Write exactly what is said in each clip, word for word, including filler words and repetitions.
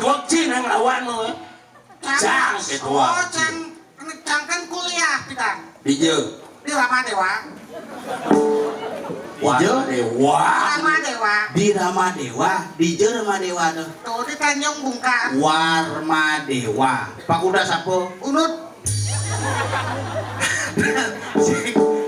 Wak cing yang lawan mah. Cang, ketua. Oh, cang, cang kan kuliah pidan. Di jero. Di Rama Dewa. Di jero. Rama Dewa. Di Rama Dewa. Di jero Rama Dewa tuh. Tuh di Tanjung Bungkar. Warma Dewa. Fakultas apa? Unud.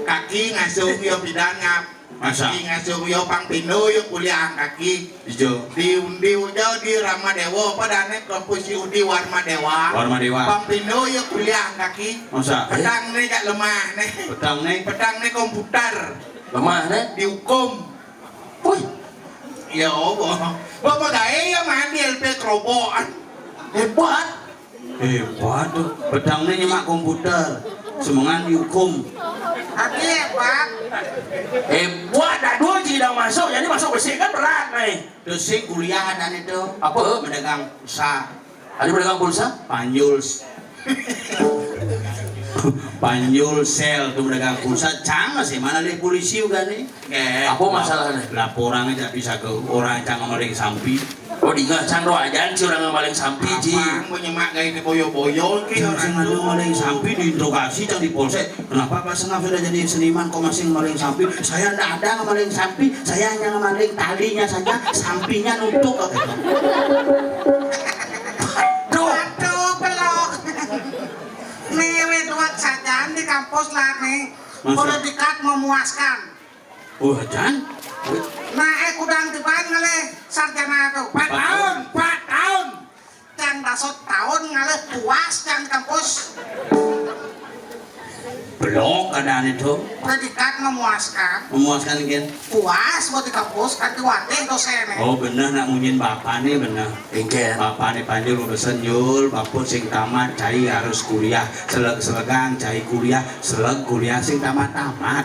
Kaki ngasuh yo pidan ngap. Masa? Kaki ngasuh yo pang pindo yo kuliah kaki. Ijo. Di undi ujo di Rama Dewa apa dane kampus di undi Warma Dewa. Warma Dewa. Pang pindo yo kuliah kaki. Masa? Petang nih jak lemah nih. Petang nih. Petang nih komputer. Lemah nih. Dihukum. Wih. Ya Allah. Bapak gae ya mandi L P kerobokan. Hebat. Hebat tuh. Petang nih nyemak komputer. Semengan dihukum. Tapi hebat. Hebat, aduh, jidang masuk, jadi masuk besi kan berat nih. Terus sing kuliah dan itu. Apa? Mendagang pulsa. Ada mendagang pulsa? Panjul. Panjul sel tuh mendagang pulsa. Cang masih mana lih polisi juga nih. Apa masalahnya? Laporan aja bisa ke orang cang maling sampi. Oh, di cang doa aja si orang maling sampi, Ji. Apa mau nyemak gaya ini boyo-boyo ki. Cang sing ada maling sampi diinterogasi cang di polsek. Kenapa Pak Sengap sudah jadi seniman kok masih maling sampi? Saya ndak ada maling sampi, saya hanya maling talinya saja, sampinya nutup. Duh. Aduh, pelok. Nih, wit wak saja di kampus lah nih. Masa? Predikat memuaskan. Wah, Jan. Nah, eh, kudang tiban ngalih sarjana tuh. Empat tahun, empat tahun. Cang dasot tahun ngalih puas cang kampus. Belok keadaan itu. Predikat memuaskan. Memuaskan, Gen. Puas buat di kampus, kan diwatih dosen. Oh, bener, nak munyin bapak nih, bener. Ingkén. Bapak nih panjul udah senyul, bapak sing tamat, cai harus kuliah. Seleg-selegang, cai kuliah, seleg kuliah, sing tamat-tamat.